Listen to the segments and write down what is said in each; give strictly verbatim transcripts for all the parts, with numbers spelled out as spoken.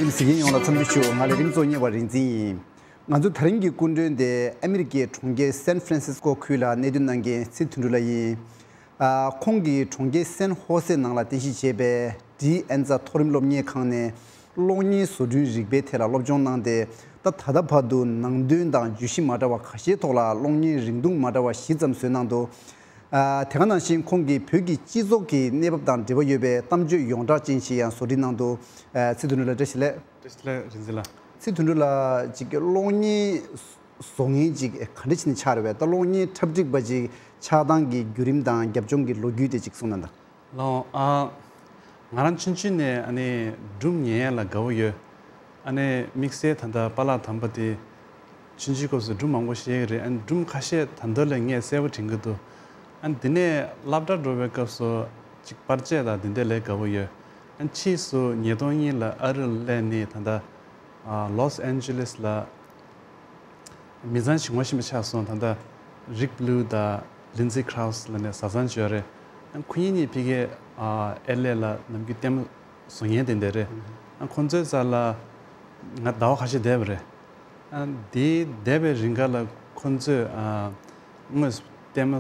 གཟིགས་མཁན་ཡོངས་ལ་འཚམས་འདྲི་ཞུ། ང་ལ་རིམ་གཙོ་གཉེར་བ་རིག་འཛིན་ཡིན། ང་ཚོ་ད་རིང་གི་སྐུ་མགྲོན་དེ་ཨ་མི་རི་ཀའི་གྲོང་ཁྱེར་སན་ཧྥ་རན་སིས་ཀོ་ཁུལ་ལ་གནས་སྡོད་གནང་མཁན་ཚེ་དོན་གྲུབ་ལགས་ཡིན། ཨ། ཁོང་གིས་གྲོང་ཁྱེར་སན་ཧོ་སེ་ནང་ལ་རྟེན་གཞི་བྱས་པའི་ཌི་ཨན་ཛ་མཐོ་རིམ་སློབ་གཉེར་ཁང་ནས་གློག་བརྙན་བཟོ་སྐྲུན་རིག་པའི་ཐད་ལ་སློབ་སྦྱོང་གནང་སྟེ། ད་ད་ལྟ་བར་དུ་ནང་དོན་དང་བརྗོད་གཞི་མ་འདྲ་བ་ཁ་ཤས་ཐོག་ལ་གློག་བརྙན་རིང་ཐུང་མ་འདྲ་བ་བཞི་ཙམ་བཟོས་གནང་འདུག། ཨ། དེ་ག་ནང་བཞིན་ཁོང་གིས་བོད་ཀྱི་སྤྱི་ཚོགས་ཀྱི་གནས་བབ་དང་འབྲེལ་བ་ཡོད་པའི་གཏམ་བརྗོད་ཡོངས་གྲགས་ཅན་ཞིག་ཡང་བཟོ་སྒྲིག་གནང་འདུག། ཨ། ཚེ་དོན་གྲུབ་ལགས་བཀྲ་ཤིས་བདེ་ལེགས། བཀྲ་ཤིས་བདེ་ལེགས་རིག་འཛིན་ལགས། ཚེ་དོན་གྲུབ་ལགས་ཅིག་གློག་བརྙན་བཟོ་མཁན་ཅིག་ག་འདྲ་བྱས་ནས་ཆགས་རེད་པས། ད་གློག་བརྙན་འཁྲབ་སྒྲིག་པ་ཅིག་ཆགས་སྟངས་ཀྱི་བརྒྱུད་རིམ་དང་རྒྱབ་ལྗོངས་ཀྱི་ལོ་རྒྱུས་དེ་ཅིག་གསུངས་གནང་དང་། ལགས་འོང་། ཨ། ང་རང་ཆུང་ཆུང་ནས་ཨ་ནི་སྒྲུང་ཉན་ཡ་ལ་དགའ་བོ་ཡོད། ཨ་ནི་དམིགས་བསལ་ད་ལྟ་པཱ་ལགས་དམ་པ་དེ་ཆུང་ཆུང་སྐབས་སུ་སྒྲུང་མང་པོ་བཤད་ཀྱི་རེད། ཨ་ནི་སྒྲུང་ཁ་ཤས་ད་ལྟ་ལས་ངས་གསལ་པོ་དྲན་གྱི་འདུག། ཨ་ནི་དེ་ནས་སློབ་གྲྭ་འགྲོ་བའི་སྐབས་སུ་ཅིག་པར་ཆས་དང་དེ་འདྲ་ལས་དགའ་བོ་ཡོད། ཨ་ནི་ཕྱིས་སུ་ཉིས་སྟོང་གཉིས་ལ་ཨ་རིར་སླེབས་ནས་ད་ལྟ་ཨ་ལོས་ཨན་ཇེ་ལིས་ལ་མི་ཚང་ཞིག་ངོ་ཤེས་པ་ཆགས་སོང་། ད་ལྟ་རིག་བླུ་དང་ལིན་ཛི་ཁྲའུ་སི་ལབ་ནས་བཟའ་ཚང་ཅིག་ཡོད་རེད། ཨ་ཁོ་གཉིས་གཉིས་ཕ་གིར་ཨ་ཨེལ་ཨེ་ལ་ནམ་རྒྱུན་ལྟད་མོ་བཟོ་མཁན་དེ་འདྲ་རེད། ཨ་ཁོ་ཚོའི་རྩ་ལ་ང་ཟླ་བ་ཁ་ཤས་བསྡད་པ་རེད། ཨ་དེ་བསྡད་པའི་རིང་ག་ལ་ཁོ་ཚོས་ཨ་དངོས་སུ་ལྟད་མོ་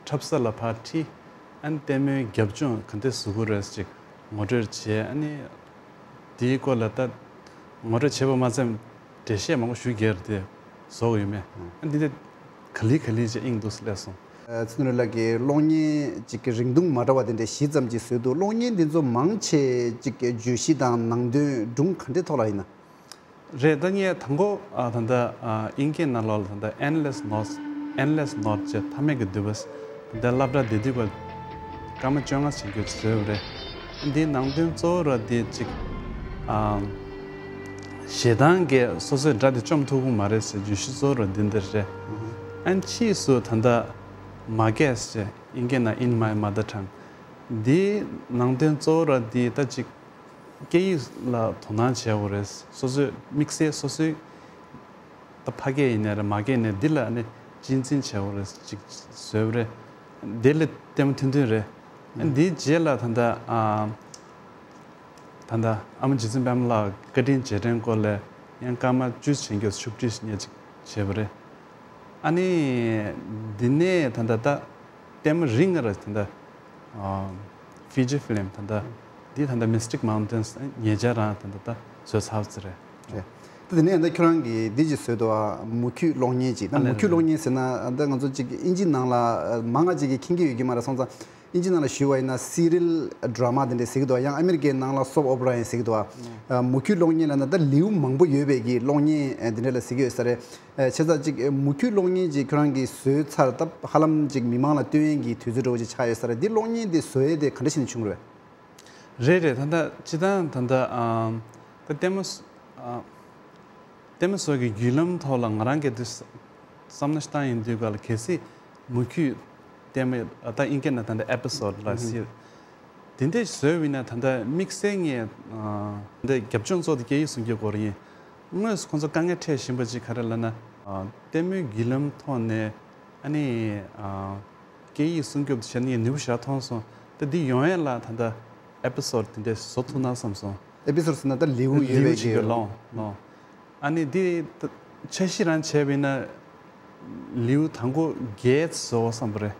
འཁྲབ་ས་ལ་ཕར་ཁྲིད། ཨ་ནི་ལྟད་མོའི་རྒྱབ་ལྗོངས་ག་འདྲ་བཟོ་དགོས་རེད་ཅིག་ངོ་སྤྲོད་བྱས། ཨ་ནི་དེའི་སྐོར་ལ་ད་ངོ་སྤྲོད་བྱས་པ་མ་ཚད་འགྲེལ་བཤད་མང་པོ་ཞུ་རྒྱུ་རེད་དེ་བཟོ་དགོས་ཡོད་མེད། ཨ་འདི་འདྲ་ག་ལེ་ག་ལེ་ཅིག་དབྱིངས་འདུག་སླེབས་སོང་། ཨ་ཚེ་དོན་གྲུབ་ལགས་ཀྱིས་གློག་བརྙན་ཅིག་གི་རིང་ཐུང་མ་འདྲ་བ་དེ་འདྲ་བཞི་ཙམ་ཅིག་བཟོས་འདུག། གློག་བརྙན་འདི་ཚོ་མང་ཆེ་ཅིག་གི་བརྗོད་གཞི་དང་ནང་དོན་སྒྲུང་ག་འདྲའི་ཐོག་ལ་ཡིན་ན། རེད། ད་ངས་དང་པོ་ཨ་ད་ལྟ་ཨ་དབྱིན་སྐད་ནང་ལོགས་ལ་ད་ལྟ་Endless Knot Endless Knot ཅེས་མཐའ་མེད་ཀྱི་མདུད་པ། ད་ལྟ་སློབ་གྲྭ་བསྡད་དུས་ཀ་སྐར་མ་བཅོ་ལྔ་བྱེད་རྒྱུ་བཟོས་པ་རེད། འདིའི་ནང་དོན་གཙོ་བོ་ར་འདི་གཅིག་ཨ་ཞེ་སྡང་གིས་སོ་སོའི་དགྲ་དེ་བཅོམ་ཐུབ་ཀྱི་མ་རེད་ཟེར་བརྗོད་གཞི་གཙོ་བོ་ར་འདི་འདིར་རེད། ཨན་ཕྱིས་སུ་ད་ལྟ་མ་སྐད་ཅེས་དབྱིན་སྐད་ནང་In My Mother Tongue འདིའི་ནང་དོན་གཙོ་བོ་ར་འདི་ད་གཅིག་སྐད་ཡིག་ལ་དོ་སྣང་བྱེད་དགོས་རེད། སོ་སོའི་དམིགས་བསལ་སོ་སོའི་ད་ཕ་སྐད་ཡིན་ནའི་རེད། མ་སྐད་ནས་འདི་ལ་ནི་གཅེས་འཛིན་བྱེད་དགོས་རེད་ཅིག་བཟོས་པ་རེད། འདི་ལ་ལྟད་མོ་ཐུང་ཐུང་རེད། འདིའི་རྗེས་ལ་ད་ལྟ་ཨ་ད་ལྟ་ཨ་མ་རྗེ་བཙུན་པད་མ་ལགས་བཀའ་དྲིན་རྗེས་དྲན་སྐོར་ལ་ཡང་སྐར་མ་བཅུ་བྱེད་རྒྱུ་ཆུ་བྲིས་ཉེ་ཅིག་བྱས་པ་རེད། ཨ་ནི་འདི་ནས་ད་ལྟ་ད་ལྟད་མོ་རིང་ང་ར་ད་ལྟ་ཨ་Fiji Film ད་ལྟ་འདི་ད་ལྟ་Mystic Mountains ཉེ་ཆར་རང་ད་ལྟ་ད་བཟོས་ཚར་ཙི་རེད། རེད། ད་དེ་ནས་ད་ཁྱོད་རང་གིས་འདི་ཅིག་བཟོས་འདུག་ཨ། མུ་ཁྱུད་གློག་བརྙན་ཅིག། ད་ཨ་ལེ་མུ་ཁྱུད་གློག་བརྙན་ཟེར་ན་ད་ང་ཚོ་ཅིག་དབྱིན་ཇི་ནང་ལ་མང་ང་ཅིག་གིས་མཁྱེན་གྱི་ཡོད་ཀྱི་མ་རེད། སོང་ཙང་དབྱིན་ཇི་ནང་ལ་ཞུས་པ་ཡིན་ན་སི་རི་ཡལ་ཌ་ར་མ་དེ་འདྲས་ཟེར་གྱི་འདུག་ཨ། ཡང་ཨ་མི་རི་ཀའི་ནང་ལ་སོབ་ཨོ་པ་ར་ཡང་ཟེར་གྱི་འདུག་ཨ། མུ་ཁྱུད་གློག་བརྙན་ལབ་ན་ད་ལེའུ་མང་པོ་ཡོད་པའི་གི་གློག་བརྙན་དེ་འདྲས་ལ་ཟེར་གྱི་ཡོད་ས་རེད། བྱས་ཙང་ཅིག་མུ་ཁྱུད་གློག་བརྙན་ཅིག་ཁྱོད་རང་གིས་བཟོས་ཚར། ད་ཧ་ལམ་ཅིག་མི་མང་ལ་སྟོན་ཡས་ཀྱི་དུས་ཚོད་འདྲ་བོ་ཅིག་ཆགས་ཡོད་ས་རེད། འདི་གློག་བརྙན་འདི་བཟོ་ཡས་དེ་ག་འདྲ་བྱས་ནས་བྱུང་རེད། རེད་རེད། ད་ལྟ་སྤྱིར་བཏང་ད་ལྟ་ཨམ་ད་ལྟད་མོ་ཨ་ལྟད་མོ་བཟོ་གི་བརྒྱུད་ལམ་ཐོག་ལ་ང་རང་གི་དུས་བསམ་བློ་བཏང་ཡིན་དུས་ག་ལ་གལ་སྲིད་མུ་ཁྱུད་ལྟད་མོ་ད་དབྱིན་སྐད་ནང་ད་ལྟ་ཨེ་པི་སོ་ཌི་ལ་ཟེར། དེ་འདྲས་བཟོས་པ་ཡིན་ན་ད་ལྟ་དམིགས་བསལ་ངས་ཨ་འདི་རྒྱབ་ལྗོངས་གཙོ་དེ་སྐད་ཡིག་སྲུང་སྐྱོབ་སྐོར་ཡིན། དངོས་སུ་ཁོང་ཚོ་དཀའ་ངལ་འཕྲད་བཞིན་པ་ཅིག་ག་རེ་ལབ་ན། ཨ་ལྟད་མོའི་བརྒྱུད་ལམ་ཐོག་ནས་ཨ་ནི་ཨ་སྐད་ཡིག་སྲུང་སྐྱོབ་བྱས་ནས་ནུས་པ་ཞེ་དྲག་ཐོན་སོང་། ད་འདི་ཡོང་ཡས་ལ་ད་ལྟ་ཨེ་པི་སོ་ཌི་དེ་འདྲས་བཟོ་ཐུབ་ན་བསམ་སོང་། ཨེ་པི་སོ་ཌི་ཟེར་ན་ད་ལེའུ་ཡོད་ལེའུ་པའི་ཅིག་གི་ཡོད་ལོང་ལོང་། ཨ་ནི་འདི་ད་འཆར་གཞི་རང་བྱས་པ་ཡིན་ན། ལེའུ་དང་པོ་བརྒྱད་བཟོ་བསམ་པ་རེད།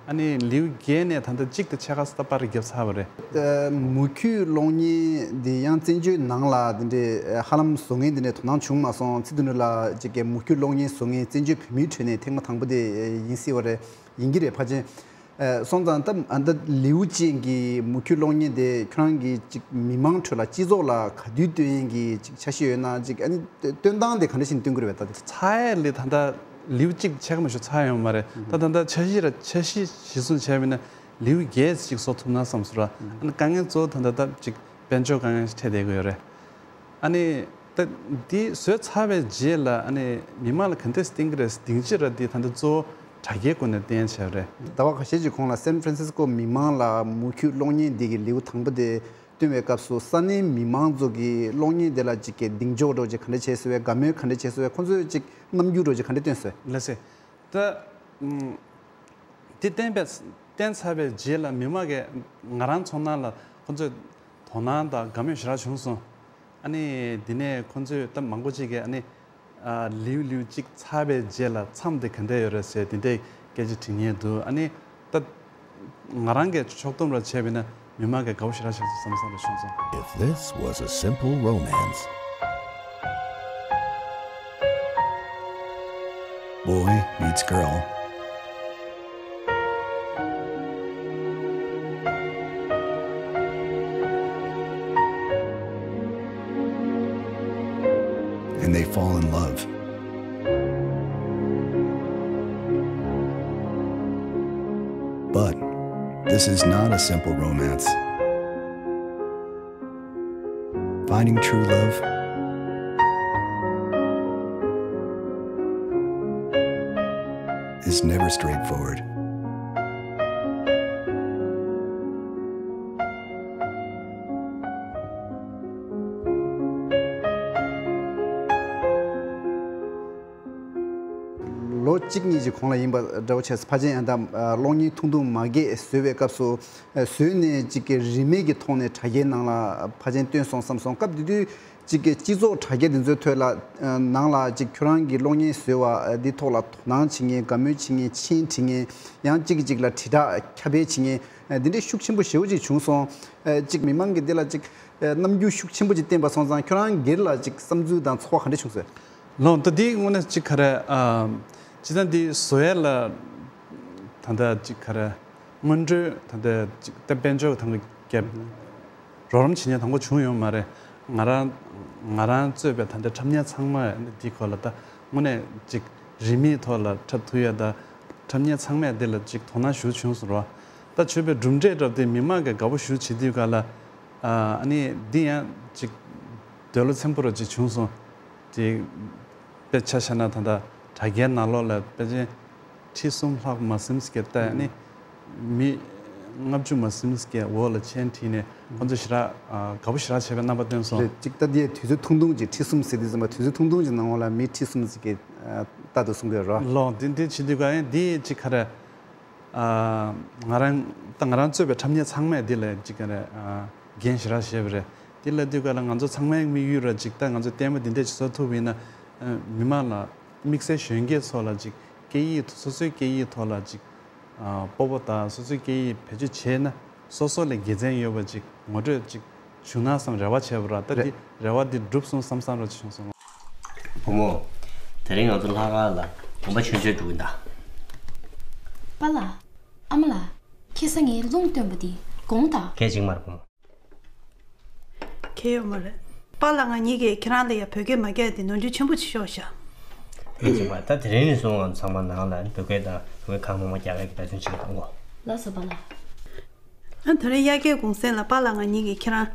ཨ་ནི་ལེའུ་བརྒྱད་ནས་ད་ལྟ་གཅིག་དང་ཕྱེད་ཀ་ཙམ་ད་པར་བརྒྱབ་ཚར་བ་རེད། ཨ་མུ་ཁྱུད་གློག་བརྙན་འདི་ཡང་བཙན་བྱོལ་ནང་ལ་འདི་འདྲའི་ཧ་ལམ་བཟོ་མཁན་འདི་འདྲའི་དོ་སྣང་བྱུང་མ་སོང་། ཚེ་དོན་གྲུབ་ལགས་ཅིག་གིས་མུ་ཁྱུད་གློག་བརྙན་བཟོ་མཁན་བཙན་བྱོལ་བོད་མིའི་ཁྲོད་ནས་ཐེངས་མ་དང་པོ་དེ་ཡིན་སྲིད་པ་རེད། ཡིན་གྱི་རེད་ཕལ་ཆེར། ཨ་སོང་ཙང་ད་ཨ་ད་ལེའུ་ཅན་གྱི་མུ་ཁྱུད་གློག་བརྙན་དེ་ཁྱོད་རང་གིས་ཅིག་མི་མང་ཁྲོད་ལ་སྤྱི་ཚོགས་ལ་ག་དུས་སྟོན་ཡས་ཀྱི་ཅིག་འཆར་གཞི་ཡོད་ན། ཅིག་ཨ་ནི་སྟོན་སྟངས་དེ་ག་འདྲ་ཞིག་སྟོན་གྱི་རེད་པས་ད། ཚར་ཡས་ལས་ད་ལྟ་ལེའུ་གཅིག་ཕྱེད་ཀ་མ་ཞུ་ཚར་ཡོད་མ་རེད། ད་ད་ལྟ་འཆར་གཞི་ར་འཆར་གཞི་གཞིར་བཟུང་བྱས་པ་ཡིན་ན་ལེའུ་བརྒྱད་ཅིག་བཟོ་ཐུབ་ན་བསམ་སོང་ར། ཨ་ནི་དཀའ་ངལ་གཙོ་བོ་ད་ལྟ་ད་ཅིག་དཔལ་འབྱོར་དཀའ་ངལ་འཕྲད་བསྡད་ཀྱི་ཡོད་རེད། ཨ་ནི་ད་འདི་བཟོས་ཚར་བའི་རྗེས་ལ་ཨ་ནི་མི་མང་ལ་ག་འདྲས་བསྟན་གྱི་རེད། སྡིངས་ཆ་ར་འདི་ད་ལྟ་གཙོ་བོ་དྲ་རྒྱའི་སྒོ་ནས་བསྟན་བྱས་རེད། ཟླ་བ་ཁ་ཤས་ཀྱི་གོང་ལ་སན་ཧྥ་རན་སིས་ཀོ་མི་མང་ལ་མུ་ཁྱུད་གློག་བརྙན་འདི་གི་ལེའུ་དང་པོ་དེ་སྟོན་པའི་སྐབས་སུ་ས་གནས་མི་མང་ཚོ་གིས་གློག་བརྙན་དེ་ལ་ཅིག་གི་གདེང་འཇོག་འདྲ་ཅིག་ག་འདྲས་བྱས་སོང་བས། དགའ་མོས་ག་འདྲས་བྱས་སོང་བས། ཁོང་ཚོས་ཅིག་རྣམ་འགྱུར་འདྲ་ཅིག་ག་འདྲས་སྟོན་སོང་བས། ལགས་སེ། ད་ཨུམ། དེ་བསྟན་པའི་བསྟན་ཚར་བའི་རྗེས་ལ་མི་མང་གིས་ང་རང་ཚོ་ནང་ལ་ཁོང་ཚོས་དོ་སྣང་དང་དགའ་མོས་ཞེ་དྲག་བྱུང་སོང་། ཨ་ནི་འདི་ནས་ཁོང་ཚོས་ད་མང་པོ་ཅིག་གིས་ཨ་ནི་ཨ་ལེའུ་ལེའུ་གཅིག་ཚར་བའི་རྗེས་ལ་མཚམས་དེ་ག་འདྲ་ཡོད་རེད་ཟེར་འདི་འདྲའི་སྐད་ཆ་དྲི་མཁན་འདུག་ཨ་ནི་ད་ང་རང་གིས་ཕྱོགས་བསྡོམས་ར་བྱས་པ་ཡིན་ན་མི་མང་གིས་དགའ་པོ་ཞེ་དྲག་བྱས་སོང་བསམ་བསམ་ར་བྱུང་སོང་། If this was a simple romance, boy meets girl, and they fall in love. But this is not a simple romance. Finding true love is never straightforward. ལོ་གཅིག་གཉིས་ཀྱི་གོང་ལ་ཡིན་པ་འདྲ་བོ་བྱས། ཕལ་ཆེར་ཡང་ད་གློག་བརྙན་ཐུང་ཐུང་མ་རྒྱས་བཟོས་པའི་སྐབས་སུ། བཟོས་ནས་ཅིག་གི་རིན་མེད་ཀྱི་ཐོག་ནས་དྲ་རྒྱའི་ནང་ལ་ཕལ་ཆེར་བཏོན་སོང་བསམ་སོང་། སྐབས་དེ་དུས་ཅིག་གི་སྤྱི་ཚོགས་དྲ་རྒྱ་དེ་ཚོའི་ཐོག་ལ་ནང་ལ་ཅིག་ཁྱོད་རང་གི་གློག་བརྙན་བཟོས་པ་འདི་ཐོག་ལ་དོ་སྣང་བྱེད་མཁན། དགའ་མོས་བྱེད་མཁན། མཆན་བྲིས་མཁན། ཡང་གཅིག་གིས་གཅིག་ལ་དྲིལ་བསྒྲགས་ཁྱབ་སྤེལ་བྱེད་མཁན་འདི་འདྲའི་ཤུགས་ཆེན་པོ་ཞེ་པོ་ཅིག་བྱུང་སོང་། ཅིག་མི་མང་གིས་འདི་ལ་ཅིག་རྣམ་འགྱུར་ཤུགས་ཆེན་པོ་ཅིག་བསྟན་པ་སོང་ཙང་། ཁྱོད་རང་སྒེར་ལ་ཅིག་བསམ་ཚུལ་དང་ཚོར་བ་ག་འདྲ་བྱུང་སོང་། ལགས། ད་འདི་དངོས་གནས་ཅིག་ག་རེ། ཨ། སྤྱིར་བཏང་འདི་བཟོ་ཡས་ལ་ད་ལྟ་ཅིག་ག་རེ། སྔོན་འགྲོའི་ད་ལྟ་ཅིག་ད་དཔལ་འབྱོར་དང་རྒྱབ་རོགས་རམ་བྱེད་མཁན་དང་པོ་བྱུང་ཡོད་མ་རེད། ང་རང་ང་རང་གཙོས་པའི་ད་ལྟ་འཁྲབ་མཁན་ཚང་མ་འདི་སྐོར་ལ་ད་དངོས་གནས་ཅིག་རིན་མེད་ཐོག་ལ་འཁྲབ་ཐུབ་ཡ། ད་འཁྲབ་མཁན་ཚང་མས་འདི་ལ་ཅིག་དོ་སྣང་ཞེ་པོ་བྱུང་སོང་རོ། ད་བྱས་པའི་གྲུབ་འབྲས་འདྲ་པོ་དེ་མི་མང་གིས་དགའ་པོ་ཞེ་པོ་བྱེད་དུས་ག་ལ། ཨ་ནི་འདི་ཡང་ཅིག་འདོད་བློ་ཚིམ་པོ་ར་ཅིག་བྱུང་སོང་། དེ་དཔེ་ཆ་བཞག་ན་ད་ལྟ་དྲ་རྒྱའི་ནང་ལོགས་ལ་དཔེ་ཆ་ཁྲི་གསུམ་ལྷག་མ་ཟིན་ཟེར་གི་ད་ནི་མི་ལྔ་བཅུ་མ་ཟིན་ཟེར་གི་འོག་ལ་མཆན་བྲིས་ནས་ཁོང་ཚོ་ཞེ་དྲག་དགའ་པོ་ཞེ་དྲག་བྱས་པའི་རྣམ་པ་བསྟན་སོང་། རེད། ཅིག་ད་དེ་དུས་ཚོད་ཐུང་ཐུང་ཅིག་ཁྲི་གསུམ་ཟེར་དུས་ཙམ་པ་དུས་ཚོད་ཐུང་ཐུང་ཅིག་ནང་ལོགས་ལ་མི་ཁྲི་གསུམ་ཟེར་གི་ལྟ་འདུག་གསུང་གི་རོ། ལགས། འདི་འདི་བྱེད་དུས་ག་ཡང་འདི་ཅིག་ག་རེ། ང་རང་ད་ང་རང་གཙོས་པའི་འཁྲབ་མཁན་ཚང་མས་འདི་ལ་ཅིག་ག་རེ། འགན་ཞེ་དྲག་བཞེས་པ་རེད། འདི་ལ་དུས་ག་ལ་ང་ཚོ་ཚང་མའི་དམིགས་ཡུལ་ར་ཅིག་ད་ང་ཚོ་ལྟད་མོ་འདི་འདྲས་ཅིག་བཟོ་ཐུབ་པ་ཡིན་ན། མི་མང་ལ་དམིགས་བསལ་གཞོན་སྐྱེས་ཚོ་ལ་ཅིག་སྐད་ཡིག་སོ་སོའི་སྐད་ཡིག་ཐོག་ལ་ཅིག་སྤོབས་པ་དང་སོ་སོའི་སྐད་ཡིག་བེད་སྤྱོད་བྱས་ན་སོ་སོ་ལ་དགེ་མཚན་ཡོད་པ་ཅིག་ངོ་སྤྲོད་ཅིག་བྱུང་ན་བསམ་རེ་བ་བྱས་པ་ར། ད་འདི་རེད། རེ་བ་འདི་འགྲུབ་སོང་བསམ་བསམ་ར་ཅིག་བྱུང་སོང་། བུ་མོ། དེ་རིང་ང་ཚོ་ལྷག་དཀར་ལ་དགོན་པ་མཆོད་མཇལ་འགྲོ་གི་ཡིན་ད། པཱ་ལགས། ཨ་མ་ལགས། ཁ་སང་ངས་རླུང་བཏོན་པ་འདི་དགོངས་དག་གལ་ཅིག་མ་རེད་བུ་མོ། གལ་ཡོད་མ་རེད། པཱ་ལགས་ང་གཉིས་ཀྱིས་ཁྱེད་རང་ལ་ཡ་བོད་སྐད་མ་རྒྱག་དེ་ནོར་འཁྲུལ་ཆེན་པོ་ཅིག་ཤོར་ཤག་གལ་ཅིག་མ་རེད། ད་དེ་རིང་ནས་བཟུང་ང་ཚོ་ཚང་མ་ནང་ལ་བོད་སྐད་དང་བོད་སྐད་གང་མང་མང་རྒྱག་ཡག་གི་འབད་བརྩོན་བྱེད་ཀྱི་ཡིན་ད། ལགས་སོ་པཱ་ལགས། ཨ། དེ་རིང་དབྱར་ཁའི་གུང་སེང་ལ་པཱ་ལགས་ང་གཉིས་ཀྱིས་ཁྱེད་རང་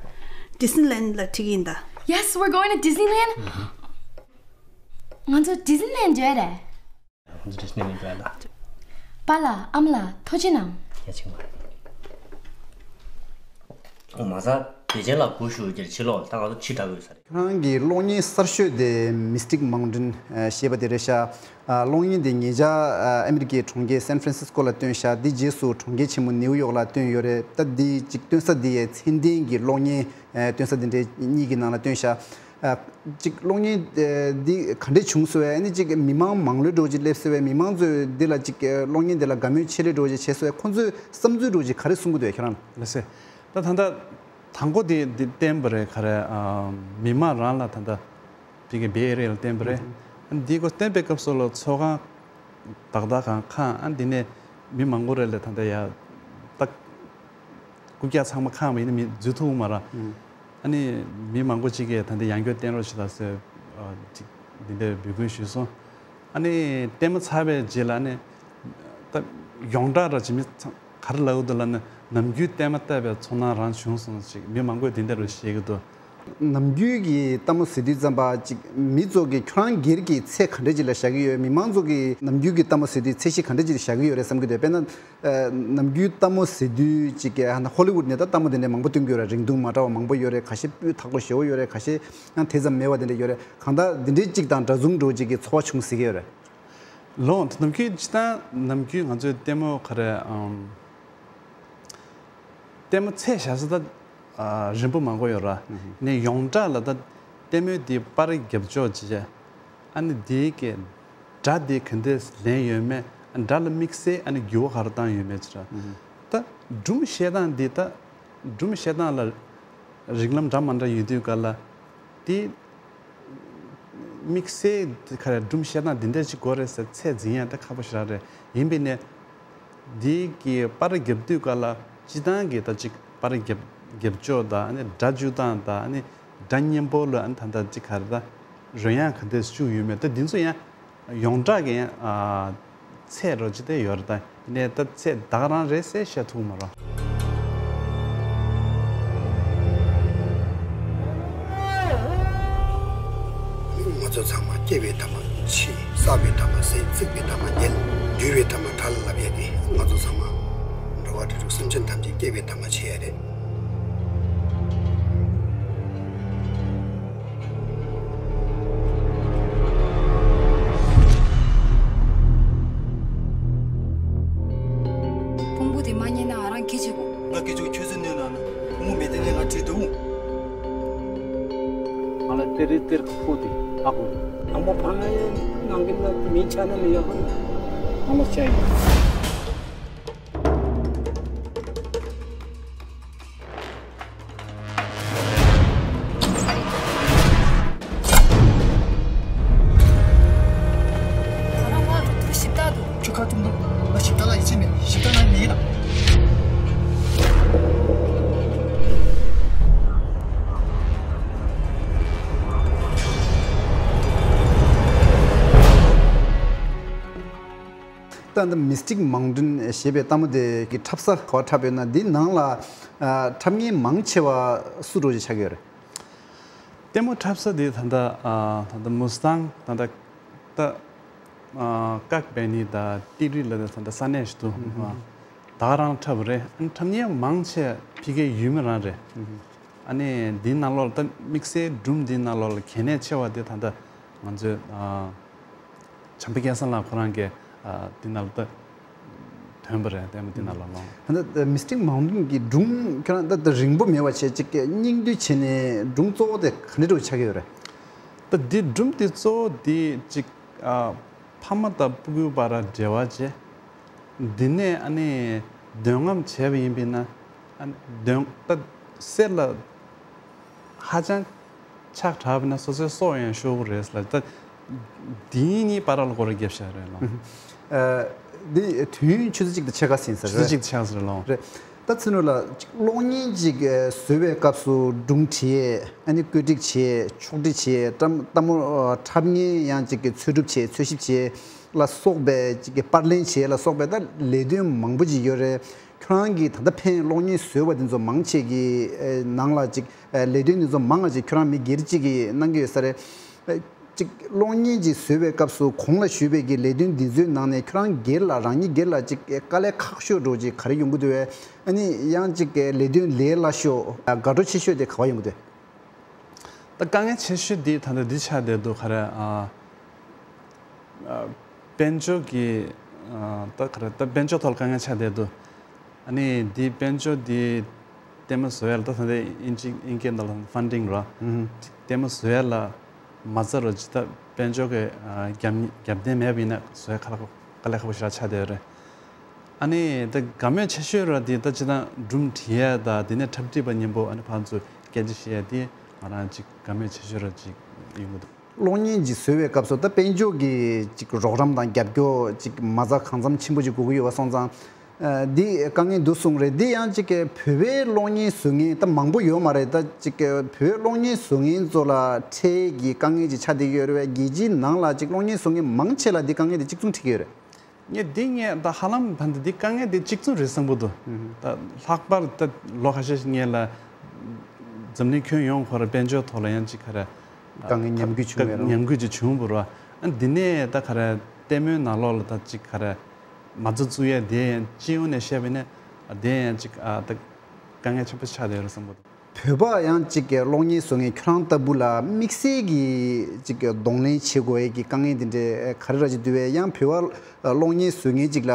ཌི་སི་ནི་ལན་ལ་ཁྲིད་ཀྱི་ཡིན་ད། Yes, we're going to Disneyland. ང་ཚོ་ཌི་སི་ནི་ལན་འགྲོ་ཡ་རེད། ང་ཚོ་ཌི་སི་ནི་ལན་འགྲོ་ཡ་ད། པཱ་ལགས་ཨ་མ་ལགས་ཐུགས་རྗེ་གནང་། ཡ་ཆིང་བ། ཨོ་མ་ས་བདེ་ཆེན་ལགས་སྒུག་ཞུ་རྒྱུར་ཕྱི་ལོགས་ད་ང་ཚོ་ཕྱི་དྲགས་ཡོད་ས་རེད། ཁྱོད་རང་གི་གློག་བརྙན་གསར་ཤོས་དེ་Mystic Mountain ཞེས་པ་དེ་རེད་ཤག་གློག་བརྙན་དེ་ཉེ་ཆར་ཨ་མི་རི་ཀའི་གྲོང་ཁྱེར་སན་ཧྥ་རན་སིས་ཀོ་ལ་བཏོན་ཤག་འདི་རྗེས་སུ་གྲོང་ཁྱེར་ཆེན་མོ་ནེའུ་ཡོག་ལ་བཏོན་ཡོད་རེད། ད་འདི་གཅིག་སྟོན་ས་འདི་ཡའི་ཚད་ལྡན་གྱི་གློག་བརྙན་སྟོན་ས་འདི་འདྲའི་གཉིས་ཀྱི་ནང་ལ་བཏོན་ཤག་ཨ། གཅིག་གློག་བརྙན་འདི་ག་འདྲས་བྱུང་སོང་བས། ཨ་ནི་གཅིག་མི་མང་མང་ལོས་འགྲོ་ཅིག་སླེབས་སོང་བས། མི་མང་ཚོས་འདི་ལ་གཅིག་གློག་བརྙན་འདི་ལ་དགའ་མོས་ཆེ་ལོས་འགྲོ་ཅིག་བྱས་སོང་བས། ཁོང་ཚོས་བསམ་ཚུལ་འགྲོ་ཅིག་ག་རེ་གསུང་གི་འདུག་ཁྱོད་རང་ལ། ལགས་སེ། ད་ད་ལྟ་དང་པོ་དེ་འདི་བསྟན་པ་རེད། ག་རེ། ཨ། མི་མང་རང་ལ་ད་ལྟ་བི་གི་བེ་ཨེ་རི་ཡ་ལ་བསྟན་པ་རེད། ཨ་ནི་འདི་སྐོར་བསྟན་པའི་སྐབས་སུ་ལ་ཚོགས་ཁང་ཏག་ཏག་གང་ཁང་། ཨ་ནི་འདི་ནས་མི་མང་པོ་རེ་ལ་ད་ལྟ་ཡ་ཏག་རྐུབ་བཀྱག་ཚང་མ་ཁང་བ་ཡིན་ན་མི་འཛུལ་ཐུབ་མ་རེད། ཨ་ནི་མི་མང་པོ་ཅིག་གིས་ད་ལྟ་ཡང་བསྐྱར་བསྟན་རོགས་བྱེད་དང་ཟེར་ཅིག་འདི་འདྲའི་འབོད་སྐུལ་ཞུས་སོང་། ཨ་ནི་ལྟད་མོ་ཚར་བའི་རྗེས་ལ་ནི་ད་ཡོངས་གྲགས་ར་ཅིག་མི་ཚང་ག་རེ་ལབ་ཀྱི་འདུག་ལབ་ན། ནམ་རྒྱུན་ལྟད་མོ་ལྟ་བའི་ཚོར་སྣང་རང་བྱུང་སོང་ཅིག་མི་མང་པོས་འདི་འདྲ་རུ་བཤད་ཀྱི་འདུག་ནམ་རྒྱུན་གྱི་ལྟད་མོ་ཟེར་དུས་ཙམ་པ་ཅིག་མི་ཚོ་གིས་ཁྱོད་རང་སྒེར་གྱི་ཚད་ག་འདྲ་ཅིག་ལ་བཞག་གི་ཡོད། མི་མང་ཚོ་གིས་ནམ་རྒྱུན་གྱི་ལྟད་མོ་ཟེར་དུས་ཚད་གཞི་ག་འདྲ་ཅིག་ལ་བཞག་གི་ཡོད་རེད་བསམ་གྱི་འདུག་དཔེར་ན། ཨ། ནམ་རྒྱུན་ལྟད་མོ་ཟེར་དུས་ཅིག་གི་ཧ་ན་ཧོ་ལི་ཝུད་ནས་ད་ལྟད་མོ་དེ་འདྲ་མང་པོ་སྟོན་གྱི་ཡོད་རེད། རིང་ཐུང་མ་འདྲ་བ་མང་པོ་ཡོད་རེད། ཁ་ཤས་སྤུས་དག་པོ་ཞེ་པོ་ཡོད་རེད། ཁ་ཤས་ཡང་དེ་ཙམ་མེད་པ་དེ་འདྲ་ཡོད་རེད། གང་ལྟར་འདི་འདྲའི་གཅིག་དང་འདྲ་མཚུངས་འདྲ་བོ་ཅིག་གི་ཚོར་བ་བྱུང་སྲིད་ཀྱི་ཡོད་རེད། ལགས། ནམ་རྒྱུན་སྤྱིར་བཏང་ནམ་རྒྱུན་ང་ཚོའི་ལྟད་མོ་ག་རེ། ཨམ། ལྟད་མོ་ཚད་བཞག་ས་ད་ ཨ་རིང་པོ་མ་འགོར་ཡོད་ར། ནས་ཡོངས་གྲགས་ལ་ད་ལྟད་མོ་དེ་པར་རྒྱབ་ཕྱོགས་བྱས། ཨ་ནི་དེའི་གི་སྒྲ་དེ་ག་འདྲས་ལེན་ཡོད་མེད། ཨ་སྒྲ་ལ་དམིགས་བསལ་ཨ་ནི་འགྱུར་བ་ག་རེ་བཏང་ཡོད་མེད་ཅིག་ར། ད་སྒྲུང་བཤད་སྟངས་འདི་ད་སྒྲུང་བཤད་སྟངས་ལ་རིགས་ལམ་འདྲ་མ་འདྲ་ཡོད་དུས་ག་ལ་དེ་དམིགས་བསལ་དེ་ག་རེ་སྒྲུང་བཤད་སྟངས་འདི་འདྲ་ཅིག་དགོས་རེད་ཟེར་ཚད་འཛིན་ཡ་ད་ཁག་པོ་ཞེ་དྲག་རེད། ཡིན་པས་ནས་འདི་གི་པར་རྒྱབ་དུས་ག་ལ་སྤྱི་བཏང་གི་ད་ཅིག་པར་རྒྱབ་རྒྱབ་ཕྱོགས་དང་ཨ་ནི་སྒྲ་འཇུག་སྟངས་དང་ཨ་ནི་སྒྲ་སྙན་པོ་ལ་ཨ་ནི་ད་ལྟ་ཅིག་ག་རེ་ད་རོལ་དབྱངས་ག་འདྲས་བཅུག་ཡོད་མེད་ད་འདི་ཚོ་ཡང་ཡོངས་གྲགས་ཀྱི་ཡང་ཨ་ཚད་རོ་ཅི་དེ་ཡོད་རེད། ད་ཡིན་ནའི་ད་ཚད་ད་ག་རང་རེད་ཟེར་བཤད་ཐུབ་མ་རེད། ང་ཚོ་ཚང་མ་སྐྱེ་བའི་མཐའ་མ་འཆི། བསགས་པའི་མཐའ་མ་ཟད། བརྩིགས་པའི་མཐའ་མ་ཉལ། འདུལ་བའི་མཐའ་མ་བྲལ་ལབ་ཡ་དེ་ང་ཚོ་ཚང་མ་འགྲོ་བ་རིགས་དྲུག་སེམས་ཅན་ཐམས་ཅད་སྐྱེ་བའི་མཐའ་མ་འཆི་ཡ་རེད། ཕུང་པོ་དེ་མ་རྙེད་ན་ང་རང་སྐད་ཆ་གོ། ང་སྐད་ཆ་ཁྱོད་ཚོས་གནོད་ན་ན་ཕུང་པོ་མེད་དེ་ནས་ང་བྲིས་འདུག་ང་ལ་ཏེ་རི་ཏེར་ཁུ་དེ་ཨ་ཁུ། དང་པོ་ཕ་མའི་ནང་གི་ན་མི་ཆ་ན་ལ་ཡག་གི་ང་ལ་ཆ་ཡིན། ང་རང་དབང་རུ་ཐུག་ཞིབ་ལྟ་འདུག་ཁྱོད་ཁ་ཐུག་འདུག་ང་ཞིབ་ལྟ་ལ་ཡིད་ཆེས་མེད། ཞིབ་ལྟ་ལ་མི་ཡིན་ལ། ད་ལྟ་Mystic Mountain ཞེས་པའི་ལྟད་མོ་དེ་གི་འཁྲབ་ས་ག་པར་འཁྲབ་ཡོད་ན། འདི་ནང་ལ་ཨ་འཁྲབ་མཁན་མང་ཆེ་བ་སུ་འདྲ་ཅིག་ཆགས་ཀྱི་ཡོད་རེད། ལྟད་མོ་འཁྲབ་ས་དེ་ད་ལྟ་ཨ་ད་ལྟ་མུ་སི་ཐང་། ད་ལྟ་ད་ཨ་ཀག་བེ་ནི་དང་ཏི་རི་ལ་ད་ད་ལྟ་ས་གནས་ཤིག་འདུག་ཨ་ད་ག་རང་འཁྲབ་རེད། ཨ་འཁྲབ་མཁན་མང་ཆེ་ཕ་གིའི་ཡུལ་མི་རང་རེད། ཨ་ནི་འདིའི་ནང་ལོགས་ལ་ད་དམིགས་བསལ་སྒྲུང་འདིའི་ནང་ལོགས་ལ་གལ་གནད་ཆེ་བ་དེ་ད་ལྟ་ང་ཚོའི་ཨ། བྱམས་པ་སྐལ་བཟང་ལགས་ཁོ་རང་གིས་ཨ་འདི་ནང་ལ་ད་ཐོན་པ་རེད། ལྟད་མོ་འདི་ནང་ལ་ལོངས། ད་ལྟ་Mystic Mountain གི་སྒྲུང་ཁྱོད་རང་ད་ལྟ་རིང་པོ་མེད་པ་བྱས་ཅིག་སྙིང་བསྡུས་བྱས་ནས་སྒྲུང་གཙོ་བོ་དེ་ག་འདྲ་འདྲ་བོ་ཆགས་ཀྱི་ཡོད་རེད། ད་འདི་སྒྲུང་འདི་གཙོ་བོ་འདི་ཅིག་ཨ་ཕ་མ་དང་སྤུ་གུའི་བར་འབྲེལ་བ་བྱས། འདི་ནས་ཨ་ནི་འདོད་རྔམ་བྱས་པ་ཡིན་པས་ན། ཨ་ནི་འདོད་ད་གསེར་ལ་ཧ་ཅང་ཆགས་དྲགས་པ་ན་སོ་སོའི་སྲོག་ཡང་ཤོར་གི་རེད་ལ། ད་འདི་གཉིས་བར་ལ་སྐོར་ར་རྒྱབ་བཞག་རེད་ལོ། ཨ་འདི་དུས་ཡུན་ཆུ་ཚོད་གཅིག་དང་ཕྱེད་ཀ་ཟིན་ས་ཆུ་ཚོད་རེད། གཅིག་ཆགས་ས་རེད་ལོ། རེད། ད་ཚེ་ནོར་ལགས་གློག་བརྙན་ཅིག་བཟོ་བའི་སྐབས་སུ་སྒྲུང་བྲིས། ཨ་ནི་བཀོད་སྒྲིག་བྱས། ཕྱོགས་སྒྲིག་བྱས། ལྟད་ལྟད་མོ་འཁྲབ་མཁན་ཡང་ཅིག་འཚོལ་སྒྲུབ་བྱས། འཚོལ་ཞིབ་བྱས་ལ་སོགས་པའི་ཅིག་པར་ལེན་བྱས་ལ་སོགས་པའི་ད་ལས་དོན་མང་པོ་ཅིག་ཡོད་རེད། ཁྱོད་རང་གིས་ད་ལྟ་ཕན་གློག་བརྙན་བཟོས་པ་འདི་ཚོ་མང་ཆེ་གི་ཨེ་ནང་ལ་ཅིག་ཨེ་ལས་དོན་འདི་ཚོ་མང་ང་ཅིག་ཁྱོད་རང་མི་སྒེར་གཅིག་གིས་གནང་གི་ཡོད་ས་རེད། ཨེ་ཅིག་གློག་བརྙན་ཅིག་བཟོས་པའི་སྐབས་སུ་གོང་ལ་ཞུས་པའི་གི་ལས་དོན་འདི་ཚོའི་ནང་ནས་ཁྱོད་རང་སྒེར་ལ་རང་ཉིད་སྒེར་ལ་ཅིག་ཨེ་དཀའ་ལས་ཁག་ཤོས་འདྲ་ཅིག་ག་རེ་ཡོང་གི་འདུག་བས། ཨ་ནི་ཡང་ཅིག་ཨེ་ལས་དོན་ལས་སླ་ཤོས་ཨ་དགའ་སྤྲོ་ཆེ་ཤོས་དེ་ག་པར་ཡོང་གི་འདུག་ད་དཀའ་ངལ་ཆེ་ཤོས་འདི་ད་ལྟ་འདི་ཆགས་བསྡད་འདུག་ག་རེ་ཨ། ཨ་དཔལ་འབྱོར་གྱི་ཨ་ད་ག་རེ་ད་དཔལ་འབྱོར་ཐོག་ལ་དཀའ་ངལ་ཆགས་བསྡད་འདུག་ཨ་ནི་འདི་དཔལ་འབྱོར་འདི་ལྟད་མོ་བཟོ་ཡ་ལ་ད་ད་ལྟ་ཨིན་ཇི་ཨིན་སྐད་ནང་ལ་ཧྥན་ཌིང་ར། ལྟད་མོ་བཟོ་ཡ་ལ་མ་རྩ་ར་ཇི་ད་དཔལ་འབྱོར་གྱི་ཨ་རྒྱབ་རྒྱབ་རྟེན་མེད་པ་ཡིན་ན་བཟོ་ཡ་ཁ་ལག་དཀའ་ལས་ཁག་པོ་ཞེ་དྲག་ཆགས་བསྡད་ཡོད་རེད། ཨ་ནི་ད་དགའ་མོས་ཆེ་ཤོས་ར་དེ་ད་སྤྱིར་བཏང་སྒྲུང་བྲིས་ཡས་དང་དེ་ནས་འཁྲབ་ཁྲིད་པ་མཉམ་པོ་ཨ་ནི་ཕར་ཚུར་སྐད་ཆ་བཤད་ཡས་དེ་ང་རང་ཅིག་དགའ་མོས་ཆེ་ཤོས་ར་ཅིག་ཡོང་གི་འདུག་གློག་བརྙན་ཅིག་བཟོ་བའི་སྐབས་སུ་ད་དཔལ་འབྱོར་གྱི་ཅིག་རོགས་རམ་དང་རྒྱབ་སྐྱོར་ཅིག་མ་རྩ་གང་འཚམ་ཆེན་པོ་ཅིག་དགོས་ཀྱི་ཡོད་པ་སོང་ཙང་། ཨ་འདི་དཀའ་ངལ་འདུག་གསུངས་རེད། འདི་ཡང་ཅིག་བོད་པའི་གློག་བརྙན་བཟོ་མཁན་ད་མང་པོ་ཡོད་མ་རེད། ད་ཅིག་བོད་པའི་གློག་བརྙན་བཟོ་མཁན་ཚོ་ལ་འཕྲལ་གྱི་དཀའ་ངལ་ཅིག་ཆགས་བསྡད་ཀྱི་ཡོད་རེད་བས། རྒྱལ་སྤྱིའི་ནང་ལ་ཅིག་གློག་བརྙན་བཟོ་མཁན་མང་ཆེ་ལ་འདི་དཀའ་ངལ་འདི་གཅིག་མཚུངས་འཕྲད་ཀྱི་ཡོད་རེད། ངས་འདི་ངས་ད་ཧ་ལམ་ད་འདི་དཀའ་ངལ་འདི་གཅིག་མཚུངས་རེད་བསམ་གྱི་འདུག་ད་ལྷག་པར་ད་ལོ་ཁ་ཤས་ཤིག་སྔོན་ལ་འཛམ་གླིང་ཁྱོན་ཡོངས་ཁོ་ར་དཔལ་འབྱོར་ཐོག་ལ་ཡང་ཅིག་ག་རེ་དཀའ་ངལ་ཉམས་རྒུད་བྱུང་བས་རང་ཉམས་རྒུད་ཅིག་བྱུང་བ་རེད་བ། ཨ་འདི་ནས་ད་ག་རེ་ལྟད་མོའི་ནང་ལོགས་ལ་ད་ཅིག་ག་རེ་མ་རྩ་བཙུགས་ཡས་དེ་ཡང་སྤྱི་ཡོངས་ནས་བཤད་པ་ཡིན་ན་དེ་ཡང་ཅིག་ཨ་ད་དཀའ་ངལ་ཆེན་པོ་ཆགས་བསྡད་ཡོད་རེད་བསམ་གྱི་འདུག་བོད་པ་ཡང་ཅིག་གི་གློག་བརྙན་བཟོ་མཁན་ཁྱོད་རང་ལྟ་བུ་ལ་དམིགས་བསལ་གྱི་ཅིག་གི་གདོང་ལེན་བྱེད་དགོས་ཡས་ཀྱི་དཀའ་ངལ་འདི་འདྲའི་ག་རེ་ར་ཅིག་འདུག་བས། ཡང་བོད་པ་གློག་བརྙན་བཟོ་མཁན་ཅིག་ལ་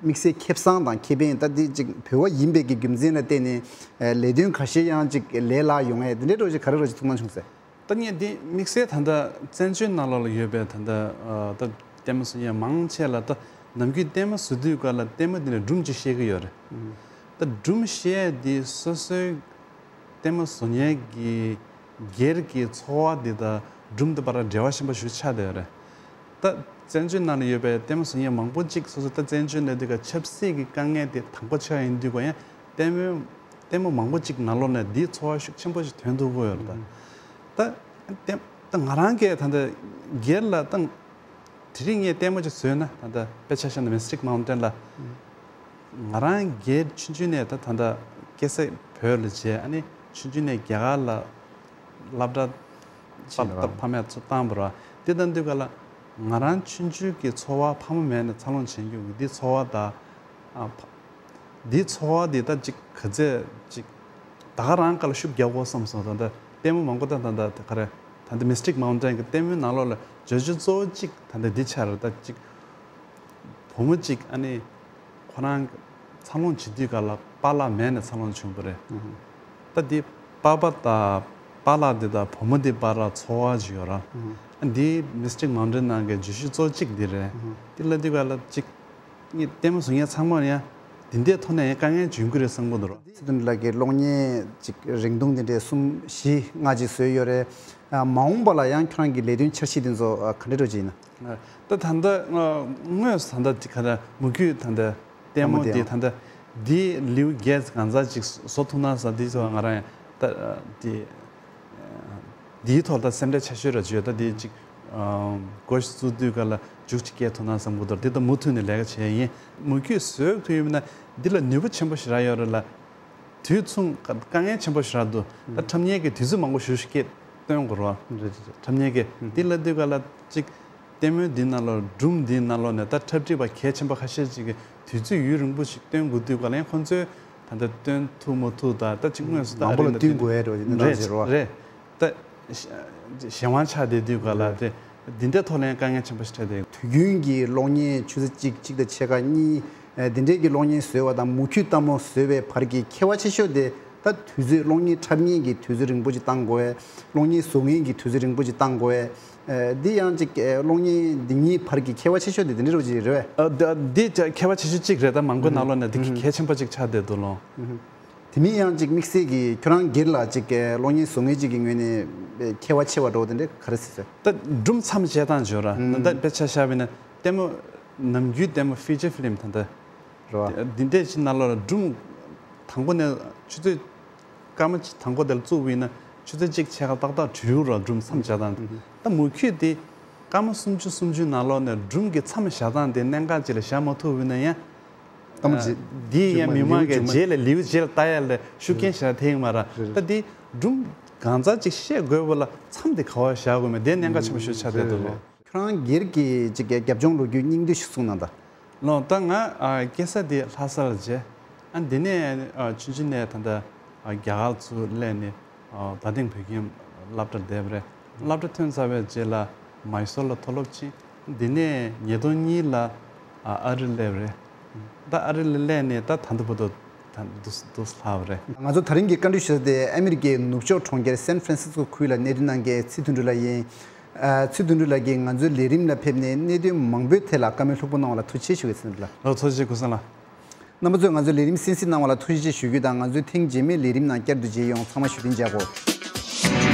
དམིགས་བསལ་ཁེ་བཟང་དང་ཁེ་ཕན། ད་འདི་ཅིག་བོད་པ་ཡིན་པའི་གི་རྒྱུ་མཚན་ལ་བརྟེན་ནས་ལས་དོན་ཁ་ཤས་ཡང་ཅིག་ལས་སླ་ཡོང་ཡས་འདི་འདྲའི་འདྲ་ཅིག་ག་རེ་ར་ཅིག་ཐུགས་སྣང་བྱུང་ཟེར། ད་ངས་འདི་དམིགས་བསལ་ད་ལྟ་བཙན་བྱོལ་ནང་ལོགས་ལ་ཡོད་པའི་ད་ལྟ་ད་ལྟད་མོ་བཟོ་མཁན་མང་ཆེ་ལ་ད་ནམ་རྒྱུན་ལྟད་མོ་བཟོ་དུས་སྐབས་ལ་ལྟད་མོ་འདི་ནས་སྒྲུང་ཅིག་བཤད་ཀྱི་ཡོད་རེད། ད་སྒྲུང་བཤད་འདི་སོ་སོའི་ལྟད་མོ་བཟོ་མཁན་གྱི་སྒེར་གྱི་འཚོ་བ་འདི་དང་སྒྲུང་དེ་བར་འབྲེལ་བ་ཆེན་པོ་ཞིག་ཆགས་བསྡད་ཡོད་རེད། ད་བཙན་བྱོལ་ནང་ལ་ཡོད་པའི་ལྟད་མོ་བཟོ་མཁན་མང་པོ་ཅིག་སོ་སོ་ད་བཙན་བྱོལ་ནས་དུས་ཀ་ཆབ་སྲིད་ཀྱི་དཀའ་ངལ་དེ་དང་པོ་ཆགས་ཡིན་དུས་ཀ་ཡང་ལྟད་མོ་ལྟད་མོ་མང་པོ་ཅིག་ནང་ལོགས་ནས་འདིའི་ཚོར་བ་ཤུགས་ཆེན་པོ་ཞིག་ཐོན་ཐུབ་ཀྱི་ཡོད་རེད་ད། ད་ལྟད་ད་ང་རང་གིས་ད་ལྟ་སྒེར་ལ་ད་དེ་རིང་ངས་ལྟད་མོ་ཅིག་བཟོས་ན་ད་ལྟ་དཔེ་ཆ་བཞག་ན་Mystic Mountain་ལ་ང་རང་སྒེར་ཆུང་ཆུང་ནས་ད་ད་ལྟ་སྐྱེས་ས་བོད་ལ་བྱས། ཨ་ནི་ཆུང་ཆུང་ནས་རྒྱ་གར་ལ་སློབ་གྲྭ་ཕ་ཕ་མས་ཚུར་བཏང་བ་རེད། དེ་ལྟ་དུས་ཀ་ལ་ང་རང་ཆུང་ཆུང་གི་འཚོ་བ་ཕ་མ་མེད་ནས་འཚར་ལོངས་བྱེད་རྒྱུ་འདི་འཚོ་བ་དང་ཨ་ཕ་འདིའི་འཚོ་བ་འདི་ད་ཅིག་ག་ཚད་ཅིག་ད་ག་རང་སྐབས་ལ་ཤུགས་རྒྱག་དགོས་བསམ་སོང་། ད་ལྟ་ལྟད་མོ་མང་པོ་ད་ད་ད་ག་རེ་ད་ལྟ་Mystic Mountain་གི་ལྟད་མོའི་ནང་ལོགས་ལ་བརྗོད་གཞི་གཙོ་བོ་གཅིག་ད་ལྟ་འདི་ཆགས་རེད། ད་གཅིག་བུ་མོ་གཅིག་ཨ་ནི་ཁོ་རང་འཚར་ལོངས་བྱེད་དུས་ག་ལ་པཱ་ལགས་མེད་ནས་འཚར་ལོངས་བྱུང་བ་རེད། ད་འདི་པཱ་པཱ་དང་པཱ་ལགས་འདི་དང་བུ་མོ་འདི་བར་ལ་འཚོ་བ་ཅིག་ཡོད་ར། འདི་Mystic Mountain་ནང་གི་བརྗོད་གཞི་གཙོ་བོ་གཅིག་འདི་རེད། འདི་ལ་འདི་ག་ལ་གཅིག་ངས་ལྟད་མོ་བཟོ་མཁན་ཚང་མར་ཡང་འདི་འདྲའི་ཐོག་ནས་ཡང་དཀའ་ངལ་འབྱུང་གི་རེད་བསམ་གི་འདུག་ར། ཚེ་དོན་ལགས་ཀྱིས་གློག་བརྙན་ཅིག་རིང་ཐུང་འདི་འདྲའི་གསུམ་བཞི་ལྔ་ཅིག་བཟོས་ཡོད་རེད། ཨ་མ་འོངས་པ་ལ་ཡང་ཁྱོད་རང་གི་ལས་དོན་འཆར་གཞི་འདི་ཚོ་ཨ་ག་འདྲ་འགྲོ་གི་ཡིན་ན། ད་ད་ལྟ་དངོས་སུ་ད་ལྟ་ག་ད་མུ་ཁྱུད་ད་ལྟ་ལྟད་མོ་འདི་ད་ལྟ་འདི་ལེའུ་བརྒྱད་གང་ཙམ་ཅིག་བཟོ་ཐུབ་ན་ཟེར། འདི་ཚོ་ང་རང་ཡང་ད་འདི་འདིའི་ཐོག་ད་སེམས་ཁྲལ་ཆེ་ཤོས་ར་བརྗོད། ད་འདི་ཅིག་འགོ་ཞིག་བཙུགས་དུས་ག་ལ་མཇུག་ཅིག་སྐྱེལ་ཐུབ་ན་བསམ་གི་འདུག་འདི་ད་མུ་མཐུད་ནས་ལས་ཀ་བྱས་ཡིན། མུ་ཁྱུད་བཟོས་ཐུབ་ཡོད་ན་འདི་ལ་ནུས་པ་ཆེན་པོ་ཞིག་རག་ཡོད་རེད་ལ། དུས་མཚུངས་དཀའ་ངལ་ཆེན་པོ་ཞིག་རག་འདུག་ད་འཁྲབ་མཁན་གྱི་དུས་ཚོད་མང་པོ་ཞིག་སྐྱེལ་སྟོན་དགོས་རེད་བ། རེད་རེད་རེད། འཁྲབ་མཁན་གྱི་འདི་ལ་དུས་ག་ལ་ཅིག་ལྟད་མོ་འདི་ནང་ལོགས་སྒྲུང་འདི་ནང་ལོགས་ནས་ད་འཁྲབ་ཁྲིད་པ་གལ་ཆེན་པོ་ཁ་ཤས་ཅིག་གི་དུས་ཚོད་ཡུན་རིང་པོ་ཞིག་སྟོན་དགོས་དུས་ག་ལ་ཡང་ཁོང་ཚོས་ད་ལྟ་སྟོན་ཐུབ་མ་ཐུབ་ད་ད་ཅིག་དངོས་སུ་ད་མང་པོ་ལ་ཨ་རི་ནས་སྟོན་དགོས་ཡ་རེད་བ། འདི་འདྲ་རེད་ཞིག་རེད་བ། རེད། ད་གཞན་དབང་ཆགས་བསྡད་དུས་ག་ལ་དེ་འདི་འདྲའི་ཐོག་ལ་ཡང་དཀའ་ངལ་ཆེན་པོ་ཞིག་འཕྲད་དེ། དུས་རྒྱུན་གྱི་གློག་བརྙན་ཆུ་ཚོད་གཅིག་གཅིག་དང་ཕྱེད་ཀ་གཉིས། ཨ་འདི་འདྲའི་གི་གློག་བརྙན་བཟོས་པ་དང་མུ་ཁྱུད་ལྟད་མོ་བཟོས་པའི་བར་གྱི་ཁྱད་པར་ཆེ་ཤོས་དེ་ད་དུས་ཚོད། གློག་བརྙན་འཁྲབ་མཁན་གྱི་དུས་ཚོད་རིང་པོ་ཅིག་བཏང་དགོས། གློག་བརྙན་བཟོ་མཁན་གྱི་དུས་ཚོད་རིང་པོ་ཅིག་བཏང་དགོས། ཨ་འདི་ཡང་ཅིག་ཨ་གློག་བརྙན་འདི་གཉིས་བར་གྱི་ཁྱད་པར་ཆེ་ཤོས་དེ་འདི་འདྲའི་རོ་ཅིག་རེད་བས། ཨ་འདི་འདི་ཁྱད་པར་ཆེ་ཤོས་གཅིག་རེད། ད་མང་པོའི་ནང་ལོགས་ནས་འདི་གལ་ཆེན་པོ་ཅིག་ཆགས་བསྡད་འདུག་ལོ། དེ་མིན་ཡང་ཅིག་དམིགས་བསལ་གྱི་ཁྱོད་རང་སྒེར་ལ་ཅིག་གློག་བརྙན་བཟོ་མཁན་ཅིག་གི་ངོས་ནས་ཁྱད་པར་ཆེ་བ་འདྲ་བོ་དེ་འདྲ་ག་རེ་ཟེར་ཟེར། ད་སྒྲུང་མཚམས་བཅད་སྟངས་བརྗོད་ར། ད་ལྟ་དཔེ་ཆ་བཞག་པ་ཡིན་ན་ལྟད་མོ་ནམ་རྒྱུན་ལྟད་མོ་ཕི་ཅར་ཕི་ལིམ་ད་ལྟ་རེད་བ། འདི་འདྲས་ཅིག་ནང་ལོགས་ལ་སྒྲུང་དང་པོ་ནས་ཆུ་ཚོད་སྐར་མ་གཅིག་དང་པོ་དེ་ལ་བཙུགས་པ་ཡིན་ན་ཆུ་ཚོད་གཅིག་ཕྱེད་ཀ་ཏག་ཏག་གྲོལ་ར། སྒྲུང་མཚམས་བཅད་སྟངས་དེ། ད་མུ་ཁྱུད་དེ་སྐར་མ་སུམ་ཅུ་སུམ་ཅུ་ནང་ལོགས་ནས་སྒྲུང་གི་མཚམས་བཞག་སྟངས་དེ་གནད་འགག་ཅིག་ལ་བཞག་མ་ཐུབ་པ་ཡིན་ན་ཡང་། ལྟད་མོ་རྗེས། འདི་ཡང་མི་མང་གི་རྗེས་ལ་ལེའུ་རྗེས་ལ་ལྟ་ཡ་ལ་ཤུགས་རྐྱེན་ཞེ་དྲག་ཐེབས་ཀྱི་མ་རེད། རེད་རེད། ད་འདི་སྒྲུང་གང་ཙམ་ཅིག་བཤད་དགོས་པ་ལ་མཚམས་དེ་ག་པར་བཞག་དགོས་མེད་དེ་གནད་འགག་ཆེན་པོ་ཞིག་ཆགས་བསྡད་འདུག་ལོ། ཁྱོད་རང་སྒེར་གྱི་ཅིག་རྒྱབ་ལྗོངས་ལོ་རྒྱུས་སྙིང་བསྡུས་ཤིག་གསུངས་གནང་དང་། ལོ། ད་ང་ཨ་སྐྱེས་ས་དེ་ལྷ་ས་ལ་བྱས། ཨ་འདི་ནས་ཨ་ཆུང་ཆུང་ནས་ད་ལྟ་ཨ་རྒྱ་གར་ཚུར་སླེབས་ནས་ཨ་རྡ་སྟེང་བོད་ཁྱིམ་སློབ་གྲྭར་བསྡད་པ་རེད། སློབ་གྲྭ་ཐོན་ཚར་བའི་རྗེས་ལ་མའི་སོར་ལ་མཐོ་སློབ་ཕྱིན། འདི་ནས་ཉིས་སྟོང་གཉིས་ལ་ཨ་ཨ་རི་སླེབས་པ་རེད། ད་ཨ་རི་ལ་སླེབས་ནས་ད་ད་ལྟ་བར་དུ་ད་འདུག་འདུག་ལྷག་པ་རེད། ང་ཚོ་དེ་རིང་གི་བཀའ་འདྲི་ཞུ་ས་དེ་ཨ་མི་རི་ཀའི་ནུབ་ཕྱོགས་གྲོང་ཁྱེར་སན་ཧྥ་རན་སིས་ཀོ་ཁུལ་ལ་གནས་སྡོད་གནང་མཁན་ཚེ་དོན་གྲུབ་ལགས་ཡིན། ཨ་ཚེ་དོན་གྲུབ་ལགས་ཀྱིས་ང་ཚོའི་ལས་རིམ་ལ་ཕེབས་ནས་གནད་དོན་མང་པོའི་ཐད་ལ་བཀའ་མོལ་ལྷུག་པོ་གནང་བ་ལ་ཐུགས་རྗེ་ཆེ་ཞུ་གི་ཡིན་ལགས། ལགས་ཐུགས་རྗེ་ཆེ་གུང་སེང་ལགས། རྣམ་པ་ཚོས་ང་ཚོའི་ལས་རིམ་གསན་གཟིགས་གནང་བ་ལ་ཐུགས་རྗེ་ཆེ་ཞུ་རྒྱུ་དང་། ང་ཚོའི་ཐེངས་རྗེས་མའི་ལས་རིམ་ནང་བསྐྱར་དུ་མཇལ་ཡོང་། ཚང་མ་བཞུགས་གདན་འཇགས་དགོས།